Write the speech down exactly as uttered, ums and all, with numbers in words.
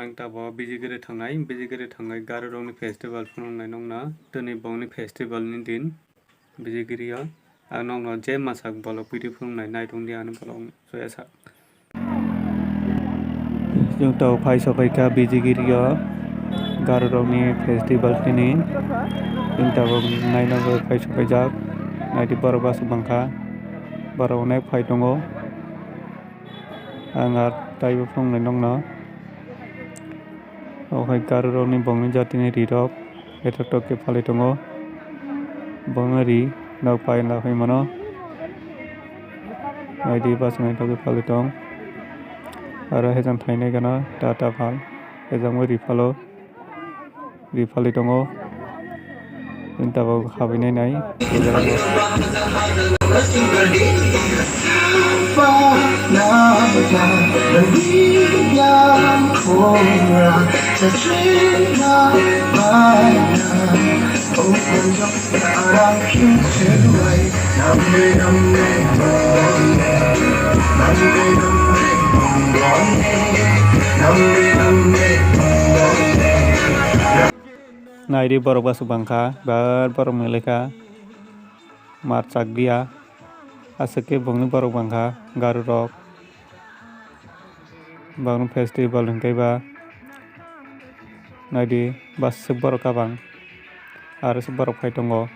Ang tabuk Bijigiri thangnai, Bijigiri thangwi Garurokni festival phunuknai nokna, tini bongni festival ni din Bijigiri o. Ang nokno je masak bolok video phunuknai nai tongdi ani bolok soya sak. Chwng tabuk phai sokhaikha Bijigiri o Garurokni festival tini. Chwng tabuk naina bagwi phai sokhaijak. Naidi borok bachuk bangkha. Borok onek phai tongo. Ang ar taibo phunuknai nokno. Obo hai Garurokni bongni jatini rirok. Ethok tok khe phalwi tongo. Bongni ri nok pai laphai mano. Naidi bachwnaithok khe phalwi tong. Aro hejang thainai gana ta ta phal. Hejangbo ri phalo. Ri phalwi tongo. Chwng tabuk habwi nai nai. Naidi borok bachuk bangkha, bar borok mwlaikha, mar chak dia, aswk khe bongni borok bangkha, Garurok. Bangni festival hwnkhe ba naidi bwswk borok kabang aro se borok phai tongo.